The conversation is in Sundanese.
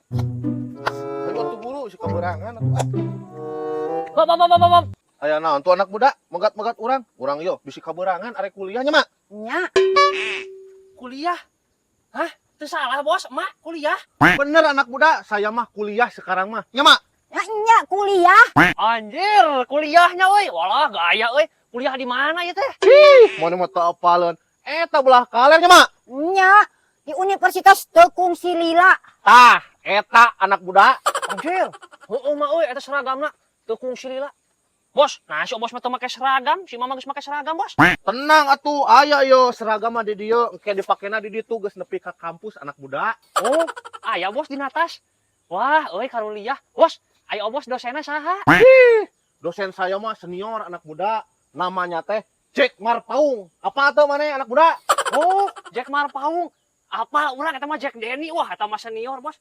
Ayo atuh buru, si kabeurangan atuh ah. Bop, bop, bop, bop, bop. Aya naon tuh, anak muda, megat-megat urang? Urang yo bisi kabeurangan arek kuliahnya, Mak. Nya. Kuliah? Hah? Itu salah, Bos, Emak, kuliah. Bener, anak muda, saya mah kuliah sekarang mah. Nya, Mak. Ya nya kuliah. Anjir, kuliahnya euy. Walah, gaya euy. Kuliah di mana ya teh? Mau mah teu apaleun. Eta belah kaler nya, Mak. Nya di Universitas Tekung Silila. Tah, eta, anak muda. Anjir. Heeh, Mak euy, eta seragamna Tekung Silila. Bos, nah si bos mah teu make seragam, si mama geus make seragam, Bos. Tenang atuh, aya yo seragam mah di dieu, engke dipakena di ditu geus nepi ka kampus, anak muda. Oh, aya, Bos, di atas. Wah, euy, karuliah. Bos, ayo bos, dosennya saha? Dosen saya mah senior, anak muda, namanya teh Jack Marpaung. Apa tuh mana, anak muda? Oh, Jack Marpaung. Apa urang eta mah Jack Denny. Wah, eta mah senior, Bos.